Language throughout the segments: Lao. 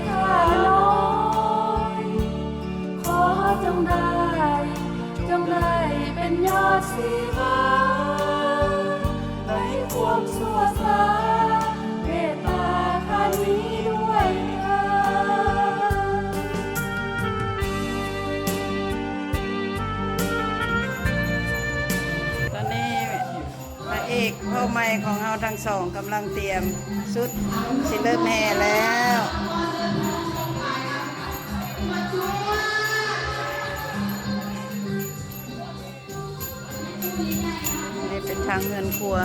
ຂ້ານ້ອຍ ຂໍຈົ່ງໄດ້ ຈົ່ງໄດ້ເປັນຍອດສີມາ ໃນຄວາມຊົ່ວຊ້າ ເມດຕາຂ້ານີ້ດ້ວຍເທີ້ນ. ຕອນນີ້ ພະເອກພໍ່ໃໝ່ຂອງເຮົາທັງສອງກຳລັງຕຽມຊຸດຊິເລີ່ມແຫ່ແລ້ວ. ນີ້ເປັນທາງເຮືອນຄົວ.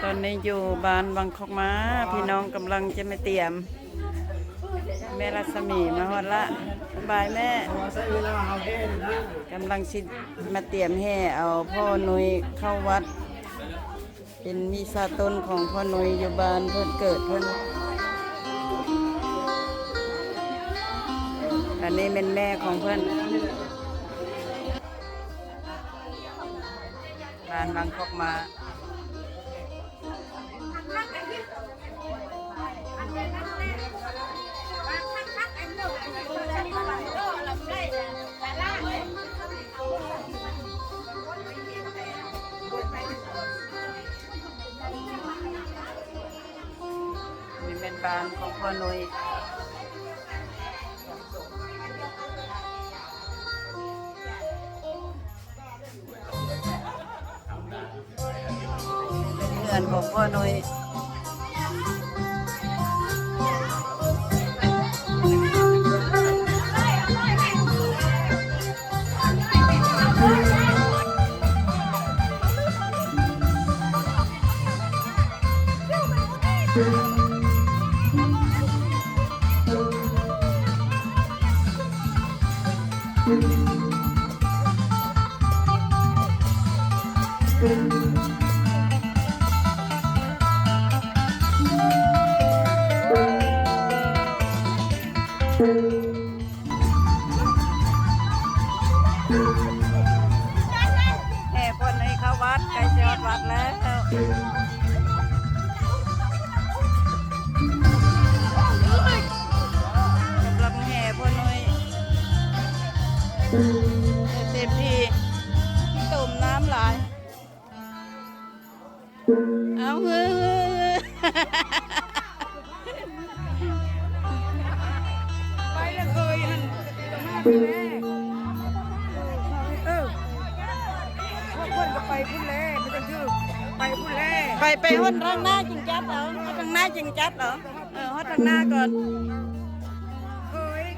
ຕອນນີ້ຢູ່ບ້ານວັງຄອກມ້າ ພີ່ນ້ອງກຳລັງຈະມາຕຽມ ແມ່ລັດສະໝີມາຮອດລະ ສະບາຍແມ່ ກຳລັງຊິມາຕຽມແຫ່ເອົາພໍ່ໜຸ້ຍເຂົ້າວັດ ເປັນວິຊາຕົນຂອງພໍ່ໜຸ້ຍຢູ່ບ້ານເພິ່ນເກີດເພິ່ນ. ອັນນີ້ແມ່ນແມ່ຂອງເພິ່ນ ບ້ານວັງຄອກມ້າ. ນີ້ແມ່ນບ້ານຂອງພໍ່ໜຸ້ຍ. ເຮືອນຂອງພໍ່ໜຸ້ຍ. ແຫ່ຄົນໃຫ້ເຂົ້າວັດ ໃກ້ຈະຮອດວັດແລ້ວ. ກຳລັງແຫ່ພໍ່ນ້ອຍ ເຕັມທີ່ ຕົ້ມນ້ຳຫຼາຍ. ເອົາ ເຮີ້ ໄປລະເຄີຍຫັ້ນ ເອີ ພວກເພິ່ນກໍໄປພຸ້ນແຫຼະ ມັນຈັ່ງຖືກ ໄປພຸ້ນແຫຼະ ໄປ ໄປຮອດທາງໜ້າຈຶ່ງຈັດເອົາ ທາງໜ້າຈຶ່ງຈັດເອົາ. ເອີ ຮອດທາງໜ້າກ່ອນ ເຄີຍ.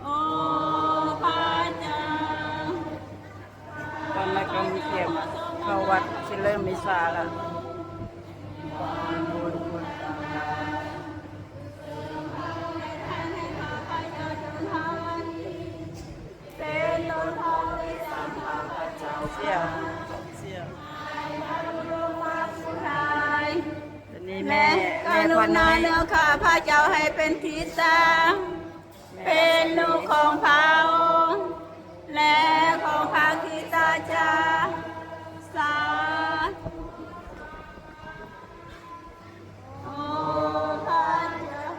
ໂອ້ ພະເຈົ້າ. ຕອນແລກກໍມີສຽງ ສາລະ ເປັນຕົ້ນເຮົາໄດ້ສຳພາພະເຈົ້າ ເສຍ ເສຍ ແມ່ ແມ່ ກະລຸນາເນາະ ຂ້າພະເຈົ້າໃຫ້ເປັນທີ່ຕັ້ງ ເປັນລູກຂອງພະອົງ ແລະ ຂອງພະຄຣິສຕະເຈົ້າ ສາທຸ. ໂອ້ ພະເຈົ້າ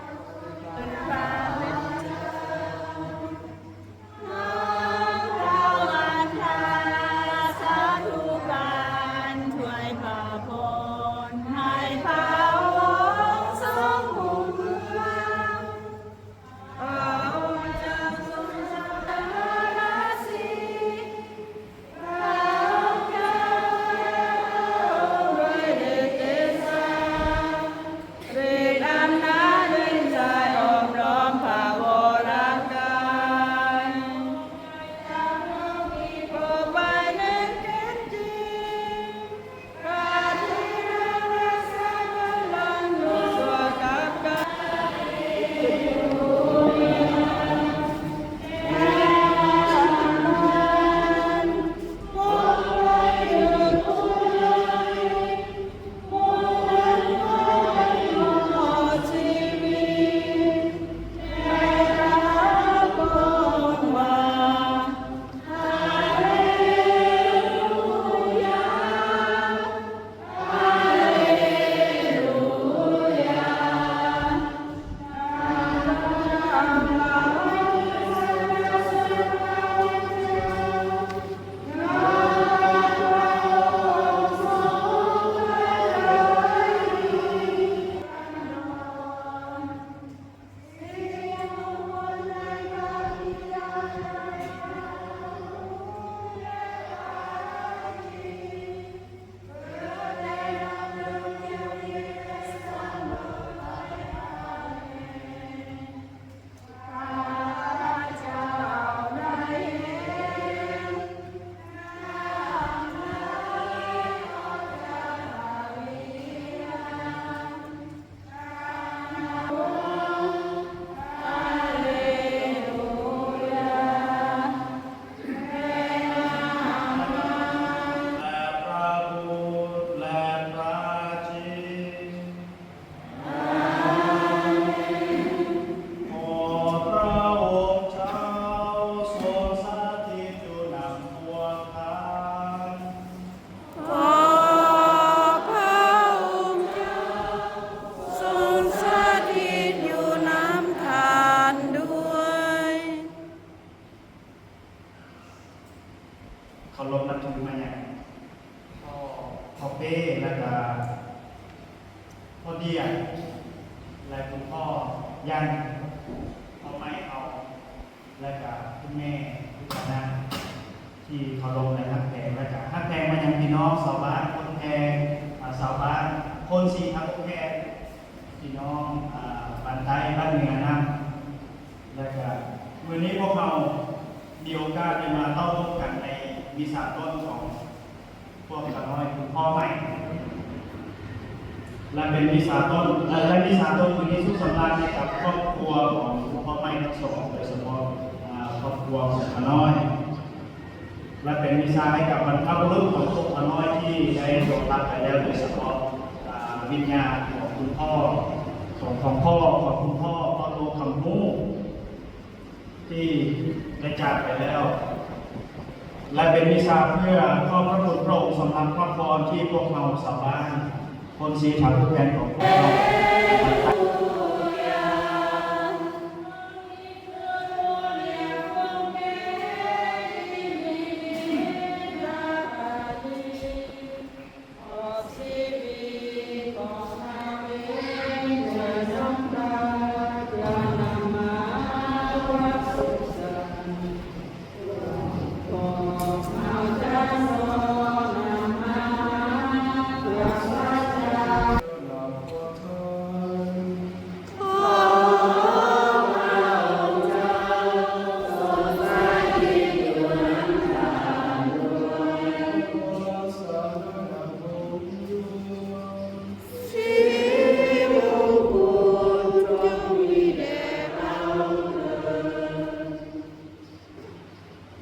ເປັນພະເຈົ້າ ເຈົ້າອັນຕາສາທຸການ ຊ່ວຍພະພົນໃຫ້ພະອົງຊົງຮຸ່ງເຮືອງ. ແລະ ພະບຸດ ແລະ ພະຈິດ. ອາເມນ. ຂໍພະອົງເຈົ້າຊົງສະຖິດຢູ່ນຳພວກທ່ານ. ຂໍພະອົງເຈົ້າຊົງສະຖິດຢູ່ນຳທ່ານດ້ວຍ. ເຄົາລົບນັບຖືມາຍັງພໍ່ ພໍ່ເປ້ ແລ້ວກະພໍ່ດຽນ ແລະ ຄຸນພໍ່ຢັນ ພໍ່ໃໝ່ເຮົາ ແລະກະຄຸນແມ່ ຄຸນປານາ ທີ່ເຄົາລົບ ແລະ ຮັກແພງ ແລະກະຮັກແພງມາຍັງພີ່ນ້ອງຊາວບ້ານຄົນແພງ ອາ ຊາວບ້ານຄົນສີທາບົກແພງ ພີ່ນ້ອງ ອາ ບ້ານໃຕ້ ບ້ານເໜືອນຳ. ແລະກະມື້ນີ້ພວກເຮົາມີໂອກາດໄດ້ມາເຕົ້າພົບກັນໃນມິສາຕົ້ນຂອງພວກຂ້ານ້ອຍຄຸນພໍ່ໃໝ່ ແລະເປັນມິສາຕົ້ນ ແລະ ແລະມິສາຕົ້ນຄືມີສຸກສຳລານໃຫ້ກັບຄອບຄົວຂອງຄຸນພໍ່ໃໝ່ທັງສອງ ໂດຍສະເພາະ ອາ ຄອບຄົວຂອງຂ້ານ້ອຍ. ແລະເປັນວິຊາໃຫ້ກັບບັນພະບຸລຸດຂອງພວກຂ້ານ້ອຍທີ່ໄດ້ລ່ວງລັບໄປແລ້ວ ໂດຍສະເພາະ ອາ ວິນຍານຂອງຄຸນພໍ່ ຂອງ ຂອງພໍ່ ຂອງຄຸນພໍ່ ພໍ່ໂຕຄຳຮູ້ ທີ່ໄດ້ຈາກໄປແລ້ວ ແລະເປັນວິຊາເພື່ອຂອບພະຄຸນພະອົງສຳລັບພະພອນທີ່ພວກເຮົາຊາວບ້ານຄົນສີທາຜູ້ແພງຂອງພວກເຮົາ.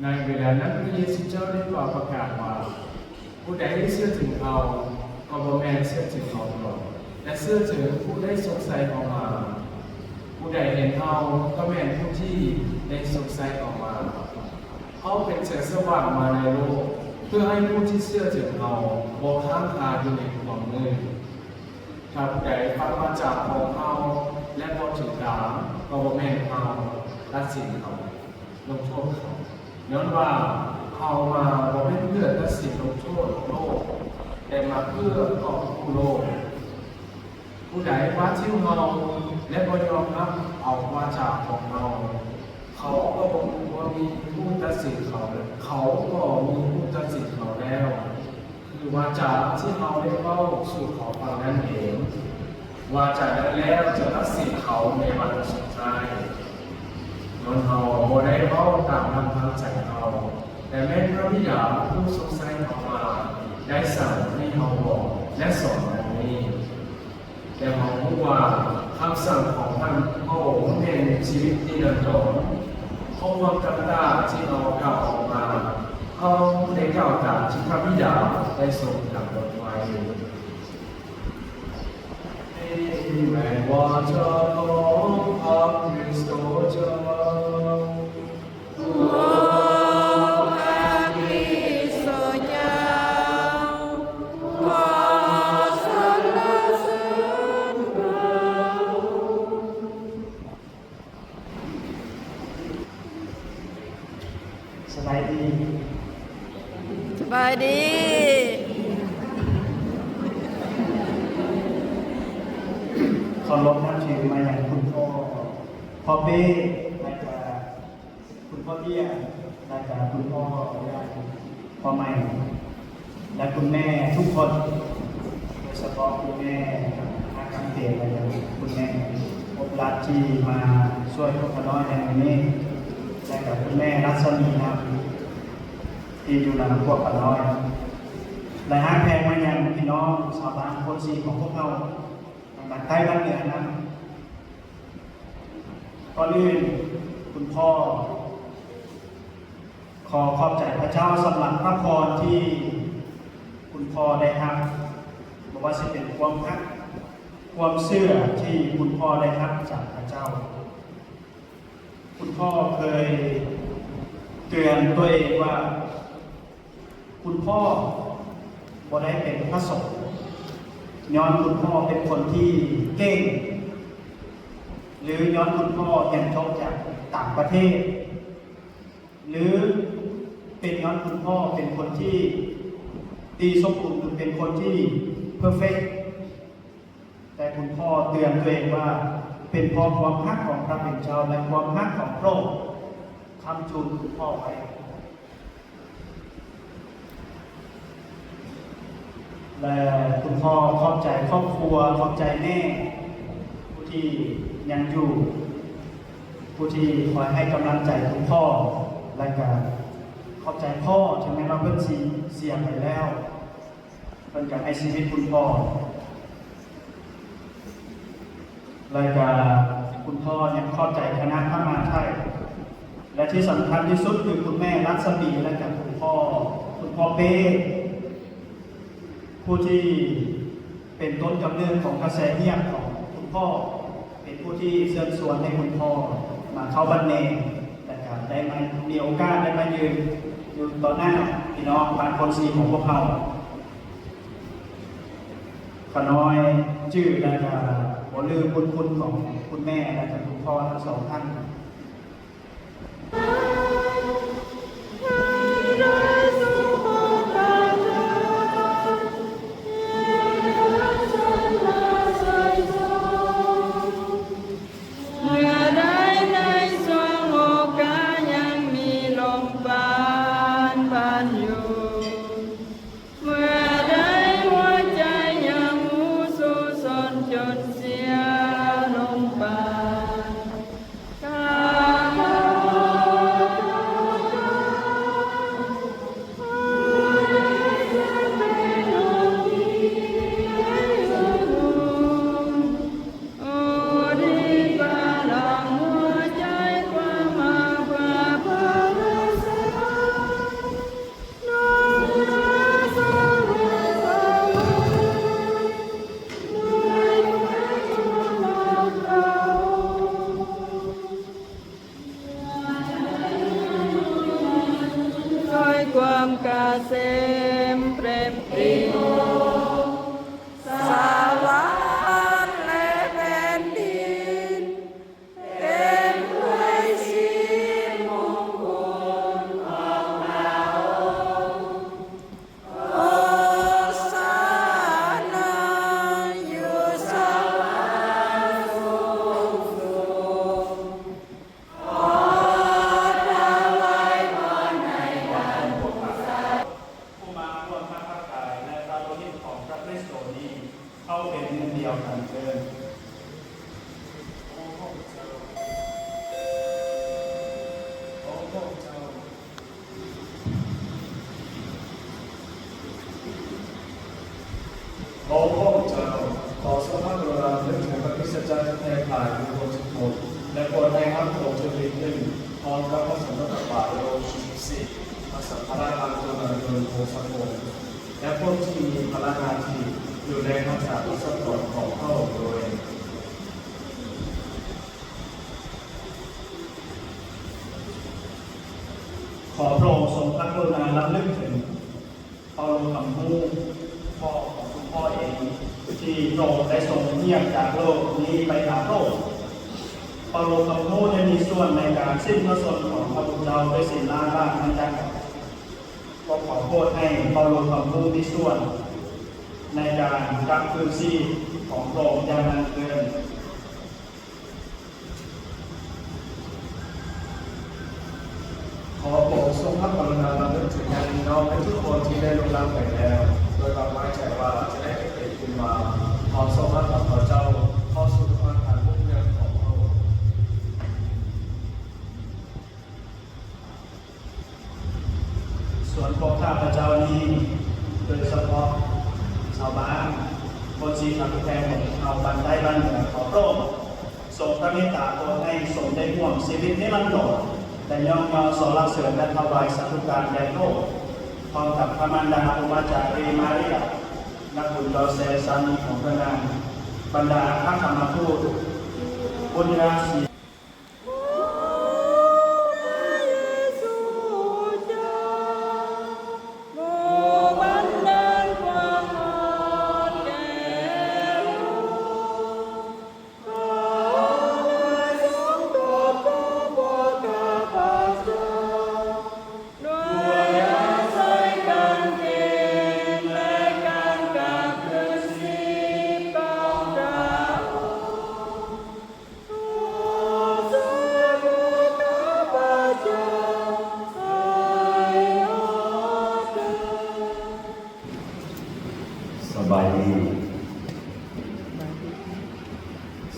ໃນເວລານັ້ນ ພະເຢຊູເຈົ້າໄດ້ເປົ່າປະກາດວ່າ, ຜູ້ໃດເຊື່ອຖືເອົາ ກໍບໍ່ແມ່ນເຊື່ອຖືເອົາຫຼອກ, ແຕ່ເຊື່ອຖືຜູ້ໄດ້ຊົງໄຊເອົາມາ. ຜູ້ໃດເຫັນເຮົາ ກໍແມ່ນຜູ້ທີ່ໄດ້ຊົງໄຊເອົາມາ. ເຮົາເປັນແສງສະຫວ່າງມາໃນໂລກ, ເພື່ອໃຫ້ຜູ້ທີ່ເຊື່ອຖືເຮົາບໍ່ຄ້າງຄາຢູ່ໃນຄວາມມືດ. ຖ້າຜູ້ໃດຟັງວາຈາຂອງເຮົາ ແລະ ບໍ່ຖືຕາມ, ກໍບໍ່ແມ່ນເຮົາຕັດສິນເຂົາ, ລົງໂທດເຂົາ, ຍ້ອນວ່າເຮົາມາບໍ່ແມ່ນເພື່ອຕັດສິນລົງໂທດໂລກ, ແຕ່ມາເພື່ອກອບກູ້ໂລກ. ຜູ້ໃດປະຕິເສດເຮົາ ແລະ ບໍ່ຍອມຮັບເອົາວາຈາຂອງເຮົາ, ເຂົາກໍບໍ່ມີຜູ້ຕັດສິນເຂົາ, ເຂົາກໍມີຜູ້ຕັດສິນເຂົາແລ້ວ, ຄືວາຈາທີ່ເຮົາໄດ້ເວົ້າສູ່ເຂົາຟັງນັ້ນເອງ. ວາຈານັ້ນແລ້ວຈະຕັດສິນເຂົາໃນວັນສຸດທ້າຍ, ຍ້ອນເຮົາບໍ່ໄດ້ເວົ້າຕາມລຳພັງໃຈເຮົາ, ແຕ່ແມ່ນພະບິດາຜູ້ຊົງໄຊເຮົາມາ ໄດ້ສັ່ງໃຫ້ເຮົາບອກ ແລະ ສອນດັ່ງນີ້. ແຕ່ເຮົາຮູ້ວ່າຄຳສັ່ງຂອງທ່ານພະອົງແມ່ນຊີວິດນິລັນດອນ. ຂໍ້ຄວາມຕ່າງໆທີ່ເຮົາກ່າວອອກມາ, ເຮົາໄດ້ກ່າວຕາມທີ່ພະບິດາໄດ້ຊົງກຳນົດໄວ້. ນີ້ແມ່ນວາຈາຂອງພະຄຣິສໂຕເຈົ້າ. ໂອ້ ພະຄຣິສໂຕເຈົ້າ, ຂໍສັນລະເສີນພະອົງ. ສະບາຍດີ. ສະບາຍດີ. ເຄົາລົບນັບຖືມາຍັງຄຸນພໍ່ ພໍ່ເປ້ ແລະກະ ຄຸນພໍ່ເຕ້ຍ ແລະກະຄຸນພໍ່ ພໍ່ໃໝ່ ແລະຄຸນແມ່ທຸກຄົນ, ໂດຍສະເພາະຄຸນແມ່ ອາກຳເຕນ ແລະກະຄຸນແມ່ອົບລັດ ທີ່ມາຊ່ວຍພວກຂ້ານ້ອຍໃນມື້ນີ້, ແລະກະຄຸນແມ່ລັດສະໝີນຳ ທີ່ຢູ່ນຳພວກຂ້ານ້ອຍ, ແລະຮັກແພງມາຍັງພີ່ນ້ອງຊາວບ້ານໂພນສີຂອງພວກເຮົາ ທັງບ້ານໃຕ້ບ້ານເໜືອນຳ. ກ່ອນອື່ນ, ຄຸນພໍ່ ຂໍຂອບໃຈພະເຈົ້າສຳລັບພະພອນທີ່ຄຸນພໍ່ໄດ້ຮັບ, ບໍ່ວ່າຊິເປັນຄວາມຮັກ, ຄວາມເຊື່ອທີ່ຄຸນພໍ່ໄດ້ຮັບຈາກພະເຈົ້າ. ຄຸນພໍ່ເຄີຍເຕືອນຕົວເອງວ່າ ຄຸນພໍ່ບໍ່ໄດ້ເປັນພະສົງຍ້ອນຄຸນພໍ່ເປັນຄົນທີ່ເກັ່ງ ຫຼື ຍ້ອນຄຸນພໍ່ຮຽນຈົບຈາກຕ່າງປະເທດ ຫຼື ເປັນຍ້ອນຄຸນພໍ່ເປັນຄົນທີ່ດີສົມບູນ ຫຼື ເປັນຄົນທີ່ເພີເຟັກ. ແຕ່ຄຸນພໍ່ເຕືອນຕົວເອງວ່າ ເປັນເພາະຄວາມຮັກຂອງພະເປັນເຈົ້າ ແລະ ຄວາມຮັກຂອງພະອົງຄ້ຳຈູນຄຸນພໍ່ໄວ້. ແລະ ຄຸນພໍ່ຂອບໃຈຄອບຄົວ, ຂອບໃຈແມ່ ຜູ້ທີ່ຍັງຢູ່, ຜູ້ທີ່ຄອຍໃຫ້ກຳລັງໃຈຄຸນພໍ່, ແລະ ກະຂອບໃຈພໍ່ ເຖິງແມ່ນວ່າເພິ່ນຊິເສຍໄປແລ້ວ. ເພິ່ນກໍໃຫ້ຊີວິດຄຸນພໍ່ ແລະກະຄຸນພໍ່ຍັງຂອບໃຈຄະນະພະມະຫາໄທ ແລະທີ່ສຳຄັນທີ່ສຸດຄືຄຸນແມ່ລັດສະໝີ ແລະກະຄຸນພໍ່ ຄຸນພໍ່ເປ້ ຜູ້ທີ່ເປັນຕົ້ນກຳເນີດຂອງກະແສຮຽກຂອງຄຸນພໍ່ ເປັນຜູ້ທີ່ເຊີນຊວນໃຫ້ຄຸນພໍ່ມາເຂົ້າບັນແນງ ແລະກະໄດ້ມາ ມີໂອກາດໄດ້ມາຢືນຢູ່ຕໍ່ໜ້າພີ່ນ້ອງບ້ານໂພນສີຂອງພວກເຮົາ. ຂ້ານ້ອຍຈື່ ແລະກະບໍ່ລືມບຸນຄຸນຂອງຄຸນແມ່ ແລະກະຄຸນພໍ່ທັງສອງທ່ານ. ເມື່ອໃດໃນຊ່ວງໂອກາດຍັງມີລົມປານບານຢູ່, ເມື່ອໃດຫົວໃຈຍັງຫູສູ້ຊົນຈົນເສຍລົມປານ, ຂ້າ ຄວາມກະເສມເຕັມປີ ສະຫວັນ ແລະ ແຜ່ນດິນ ເຕັມດ້ວຍສີມົງຄຸນຂອງພະອົງ. ໂອຊານາ ຢູ່ສະຫວັນສູງສຸດ. ຂໍຖວາຍພອນໃຫ້ທ່ານຜູ້ສັດທາ ຜູ້ມາຮ່ວມທັງພະກາຍ ແລະ ພະໂລຫິດຂອງພະຄຣິສໂຕນີ້ ເຂົ້າເປັນໜຶ່ງດຽວກັນເທີ້ນ. ໂອ້ພະເຈົ້າ ໂອ້ພະເຈົ້າ ໂອ້ພະເຈົ້າ, ຂໍຊົງພະກະລຸນາລຳລຶກເຖິງພະຄຣິສຕະຈັກທີ່ແຜ່ຂະຫຍາຍຢູ່ຫົກສິບຫົກ ແລະ ໂປດໃຫ້ຮັບອົງຈຸດລິກຂຶ້ນ ພ້ອມກັບພະສົງສະຕະບາດໂລກທີສິບສີ່ ພະສັງຄະລາດ ອັງໂຕນາຍົນ ໂພຊະພົງ ແລະ ພວກທີ່ມີພາລະໜ້າທີ່ຢູ່ໃນຮັກສາພາສະປອດຂອງພະອົງດ້ວຍ. ຂໍພະອົງຊົງພະກະລຸນາລຳລຶກເຖິງ ເປົາໂລຄຳຮູ້ ພໍ່ຂອງຄຸນພໍ່ເອງ ທີ່ພະອົງໄດ້ຊົງຮຽກຈາກໂລກນີ້ໄປຫາພະອົງ. ເປົາໂລຄຳຮູ້ໄດ້ມີສ່ວນໃນການສິ້ນພະຊົນຂອງພະພຸດທະເຈົ້າດ້ວຍສິນລ້ານລ້ານມັນຈັກ. ກໍຂໍໂປດໃຫ້ເປົາໂລຄຳຮູ້ມີສ່ວນໃນການກັບຄືນຊີບຂອງພະອົງຢ່າງນັ້ນເທີ້ນ. ຂໍພະອົງຊົງພະກະລຸນາລຳລຶກເຖິງຍາດພີ່ນ້ອງໃນທຸກຄົນທີ່ໄດ້ລ່ວງລັບໄປແລ້ວ ໂດຍຫວັງໄວ້ໃຈວ່າຈະໄດ້ເກີດຂຶ້ນມາ ພ້ອມສົມພະນາມຂອງເຈົ້າ ເຂົ້າສູ່ພະທານຮຸ່ງເຮືອງຂອງພະອົງ. ສ່ວນພວກຂ້າພະເຈົ້ານີ້ ໂດຍສະເພາະຊາວບ້ານ ຄົນສີຂາວແຂວງຂອງເຮົາ ບ້ານໃຕ້ບ້ານເໜືອ ຂໍພະອົງຊົງພະເມດຕາໂປດໃຫ້ຊົງໄດ້ຮ່ວມຊີວິດນິລັນດອນ ແລະ ຍ້ອງຍໍສັນລະເສີນ ແລະ ຖວາຍສາທຸການແດ່ພະອົງ ພ້ອມກັບພະມານດາອຸມາຈາລີມາເຣຍ ນັກບຸນຈໍແຊ ສາມີຂອງພະນາງ, ບັນດາອັກຄະມະທູດ, ບຸນຍາສີ ສະບາຍດີ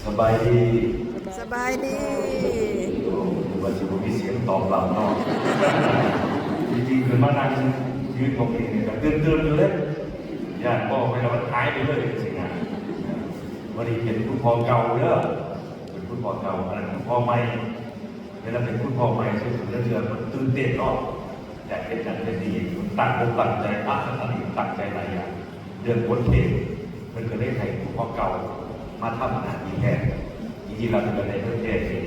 ສະບາຍດີ ສະບາຍດີ. ໂອ້ ວ່າຊິບໍ່ມີສຽງຕອບຮັບເນາະ. ຈິງໆ ຂຶ້ນມານັ່ງຢືນໝ່ອງນີ້ກະຕື່ນໆ ຢູ່ເດ້ ຢ້ານເວົ້າໄປແລ້ວມັນຫາຍໄປເລີຍຈັ່ງຊີ້ນະ. ບໍ່ໄດ້ເປັນຄຸນພໍ່ເກົ່າເດີ ເປັນຄຸນພໍ່ເກົ່າ ອັນນັ້ນຄຸນພໍ່ໃໝ່. ເວລາເປັນຄຸນພໍ່ໃໝ່ ເທື່ອໆ ມັນຕື່ນເຕັ້ນເນາະ ຢາກເຮັດນັ້ນເຮັດນີ້ ຕັ້ງອົກຕັ້ງໃຈ ປາດສະຖານທີ່ ຕັ້ງໃຈຫຼາຍຢ່າງ. ເລື່ອງບົດເທດ ເພິ່ນກໍເລີຍໃຫ້ຜູ້ເກົ່າມາທຳໜ້າທີ່ແທນ. ຈິງໆ ແລ້ວເພິ່ນກໍໄດ້ບົດເທດທີ່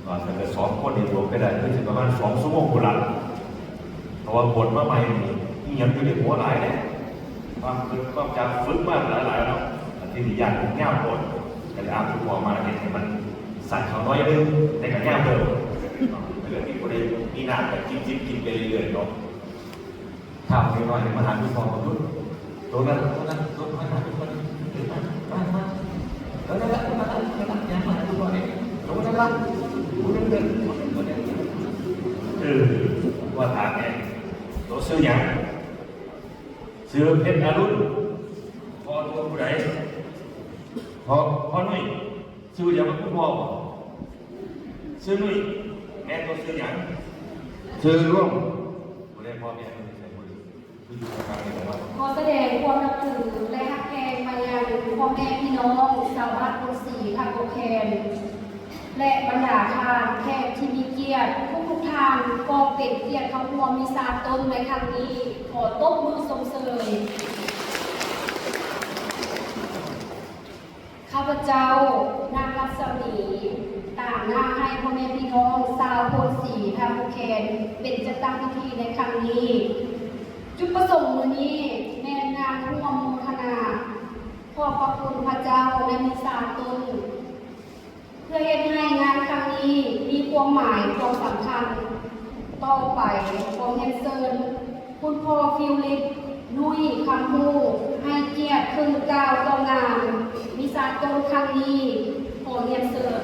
ວ່າຖ້າເກີດສອງຄົນນີ້ລວມກັນໄດ້ ຄືຊິປະມານສອງຊົ່ວໂມງພຸ້ນລະ. ເພາະວ່າບົດມາໃໝ່ນີ້ ອີ່ຫຍັງຢູ່ໃນຫົວຫຼາຍເດ້ ຄວາມຄິດຄວາມຈຳຝຶກມາຫຼາຍໆເນາະ. ແລ້ວທີນີ້ຢ້ານມັນຍາວໂພດ ກໍເລີຍເອົາຜູ້ເວົ້າມາເຮັດໃຫ້ມັນສັ້ນເຂົ້າໜ້ອຍໜຶ່ງ ແຕ່ກໍຍາວເຕີບ. ຖ້າເກີດມີຜູ້ໃດມີນ້ຳກໍຈິບໆ ກິນໄປເລື້ອຍໆເນາະ. ຖາມເດັກນ້ອຍໃຫ້ມາຫາຄຸນພໍ່ເບິ່ງດູ ໂຕນັ້ນ ໂຕນັ້ນ ໂຕນັ້ນ ມາຫາຄຸນພໍ່ນີ້ ມາ ມາ ເອີ ນັ້ນລະ ໂຕນັ້ນລະ ໂຕນັ້ນລະ ຍ່າງມາຫາຄຸນພໍ່ນີ້ ໂຕນັ້ນລະ ຜູ້ໜຶ່ງເດີ ຜູ້ໜຶ່ງ ຜູ້ໜຶ່ງ. ເອີ ວ່າຖາມແດ່ ໂຕຊື່ຫຍັງ? ຊື່ເພັດອາລຸນ. ພໍ່ໂຕຜູ້ໃດ? ພໍ່ ພໍ່ນຸ້ຍ. ຊື່ດຽວກັບຄຸນພໍ່ບໍ່? ຊື່ນຸ້ຍ. ແມ່ໂຕຊື່ຫຍັງ? ຊື່ລວງ. ຜູ້ໃດພໍ່ແມ່ເພິ່ນຢູ່ໃສ? ບໍ່ໄດ້ ຢູ່ທາງນີ້ແຫຼະເນາະ. ຂໍສະແດງຄວາມນັບຖື ແລະ ຮັກແພງມາຍັງພໍ່ແມ່ພີ່ນ້ອງຊາວບ້ານໂພນສີ ທ່າໂກແຄນ ແລະ ບັນດາທ່ານແຂກທີ່ມີກຽດທຸກໆທ່ານ ກໍເປັນກຽດເຂົ້າຮ່ວມມິຊາຕົ້ນໃນຄັ້ງນີ້. ຂໍຕົບມືຊົມເຊີຍ. ຂ້າພະເຈົ້າ ນາງລັດສະໝີ ຕາ ຕາງໜ້າໃຫ້ພໍ່ແມ່ພີ່ນ້ອງຊາວໂພນສີທ່າຜູ້ແຄນ ເປັນເຈົ້າຕັ້ງພິທີໃນຄັ້ງນີ້. ຈຸດປະສົງມື້ນີ້ແມ່ນງານຮ່ວມໂມທະນາຂອບພະຄຸນພະເຈົ້າ ແລະ ມິສາຕົ້ນ ເພື່ອເຮັດໃຫ້ງານຄັ້ງນີ້ມີຄວາມໝາຍ, ຄວາມສຳຄັນ. ຕໍ່ໄປ ຂໍຮຽນເຊີນ ຄຸນພໍ່ ຟິວລິບ ນຸ້ຍ ຄຳຮູ້ ໃຫ້ກຽດຂຶ້ນກ່າວຕໍ່ງານມິສາຕົ້ນຄັ້ງນີ້. ຂໍຮຽນເຊີນ.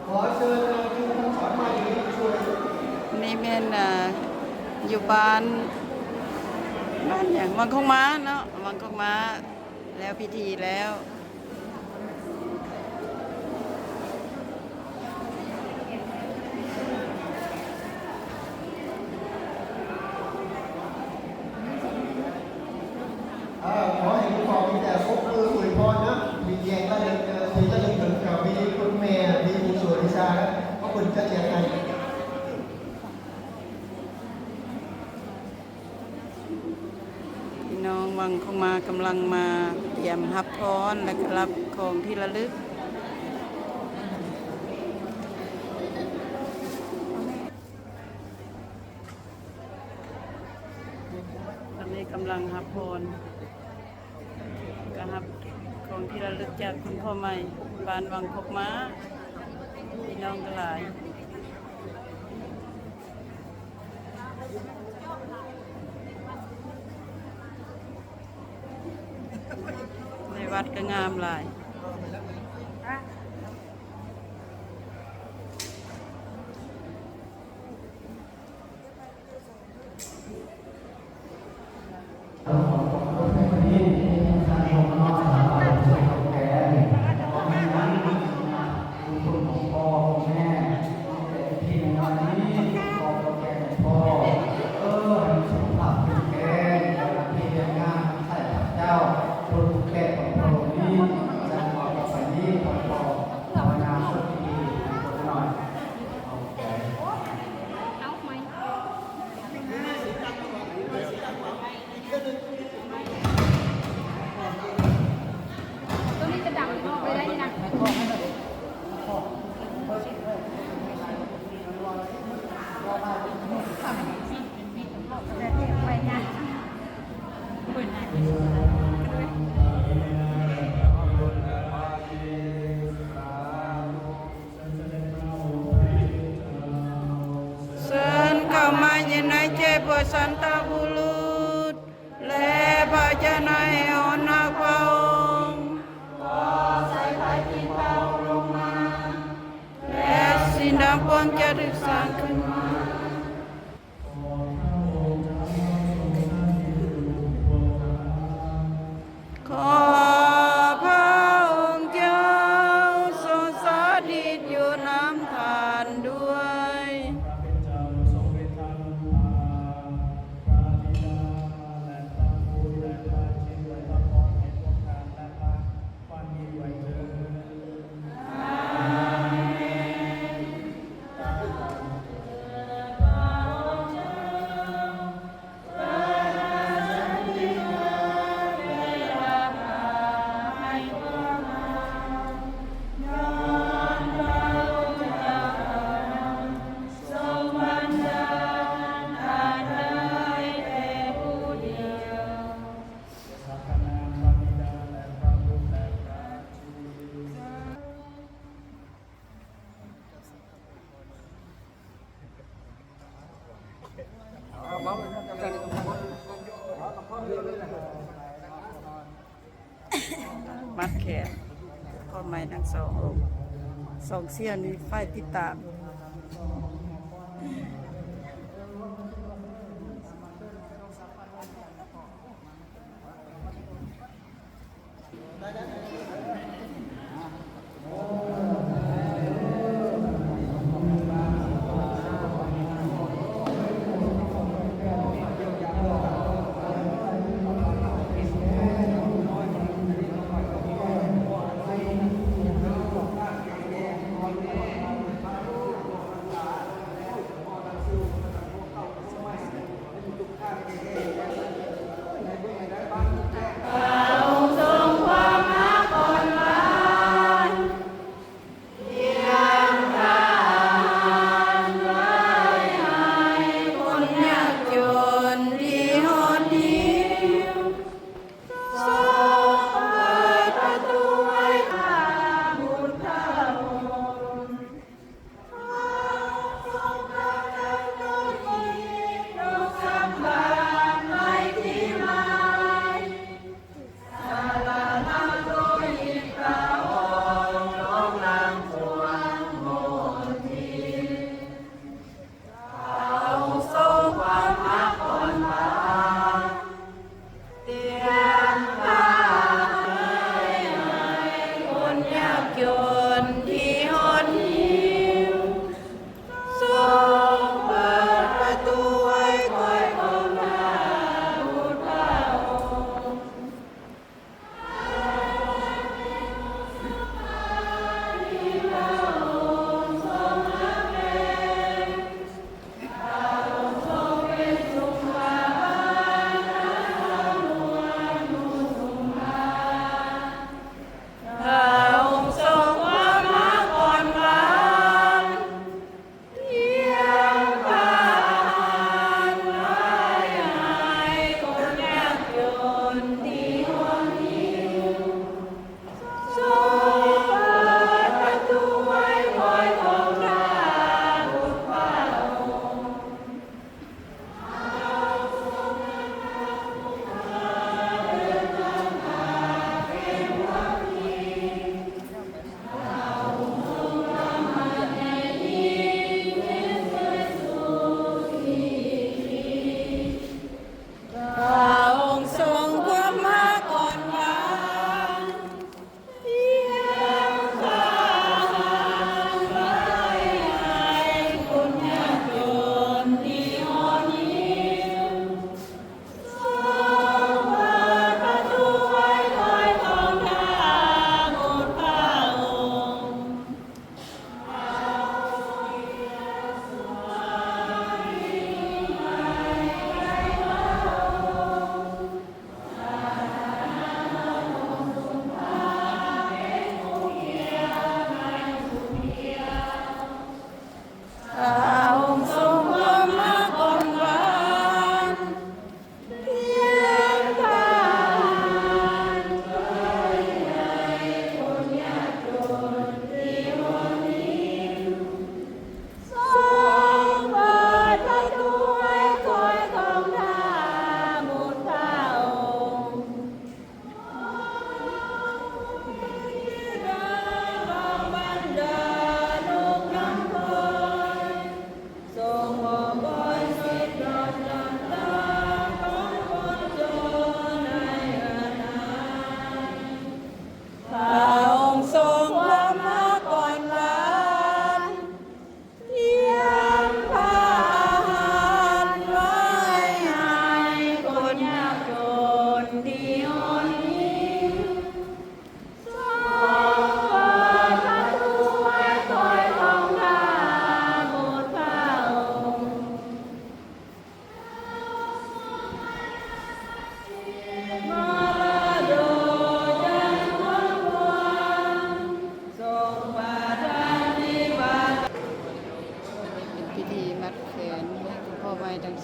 ຂໍເຊີນ ເອີ ຄູສອນໃໝ່ນີ້ຊ່ວຍ. ນີ້ແມ່ນ ເອີ ຢູ່ບ້ານ ບ້ານຫຍັງ ວັງຄົງມ້າເນາະ ວັງຄົງມ້າ. ແລ້ວພິທີແລ້ວ. ເອີ ຂໍໃຫ້ທຸກຄົນມີແຕ່ສົບມືອວຍພອນນະ ມີແຍກລະເລີກ ເອີ ທີ່ລະເລີກເຖິງ ເອີ ມີຄຸນແມ່ ມີຜູ້ຊ່ວຍວິຊາ ເຂົາເພິ່ນຈະແຈກໃຫ້. ພີ່ນ້ອງວັງຄົງມ້າກຳລັງມາຕຽມຮັບພອນ ແລະ ກະຮັບຂອງທີ່ລະລຶກ. ຕອນນີ້ກຳລັງຮັບພອນ ກະຮັບຂອງທີ່ລະລຶກຈາກຄຸນພໍ່ໃໝ່ ບ້ານວັງຄົກມ້າ. ພີ່ນ້ອງກະຫຼາຍ. ໃນວັດກະງາມຫຼາຍ. ເຊີນເຂົ້າມາຢູ່ໃນເທບພະສັນຕະບຸລຸດ ແລະ ພະເຈົ້ານາຍອອນຮັກພະອົງ. ຂໍໃສ່ພະຈິດພະອົງລົງມາ ແລະ ສິ່ງທັງປວງຈະຖືກສ້າງຂຶ້ນມາ. ຂໍພະອົງເຈົ້າຊົງສະຖິດຢູ່ນຳທ່ານດ້ວຍ. ພະເປັນເຈົ້າຊົງເຮັດທັງພະບິດາ ແລະ ພະບຸດ ແລະ ພະຈິດ ແລະ ພະພອນ ໃຫ້ພວກທ່ານ ແລະ ພະ ມັດແຂນ ພໍ່ໃໝ່ທັງສອງອົງ ສອງສ່ຽວນີ້ຝ່າຍຕິດຕາມ.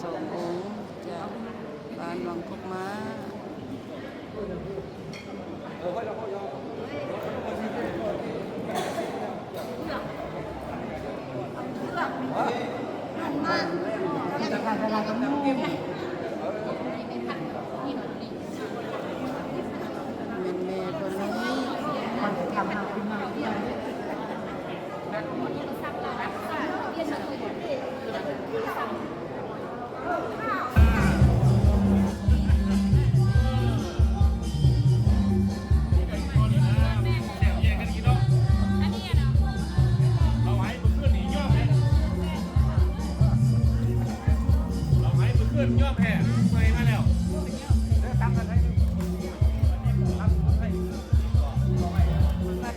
ສອງອົງຈາກບ້ານວັງກົກມ້າ. ແມ່ນແມ່ຄົນນີ້.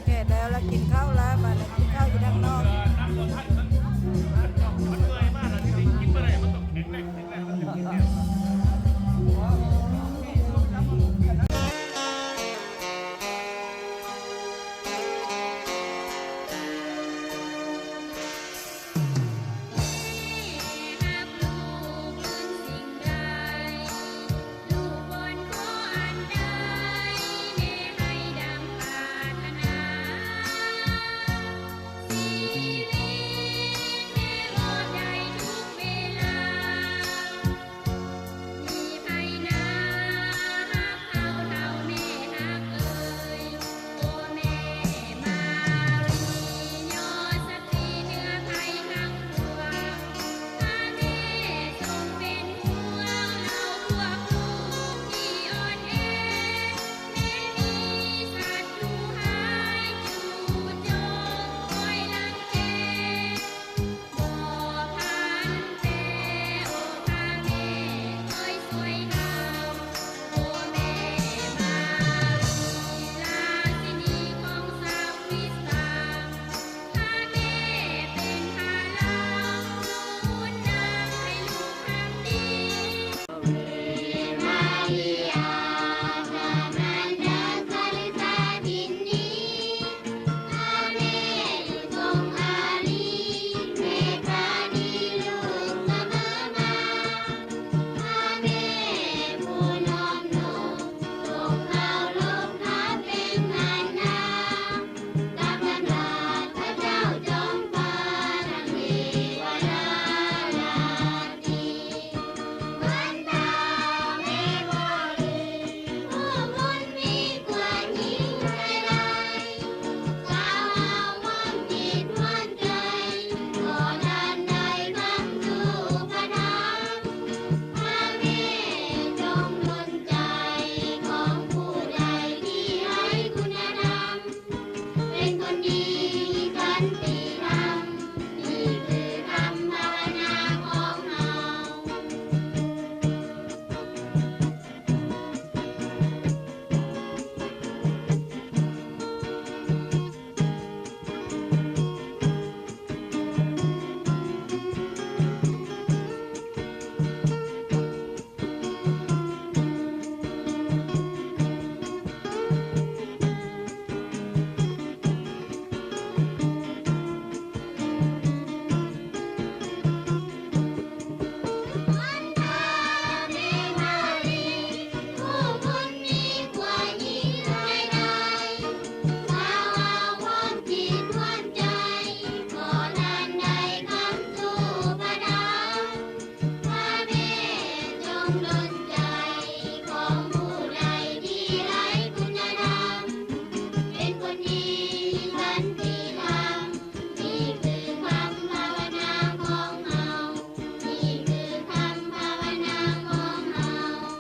ແຂກແລ້ວລະ ກິນເຂົ້າລະ ບາດນີ້ກິນເຂົ້າຢູ່ທາງນອກ.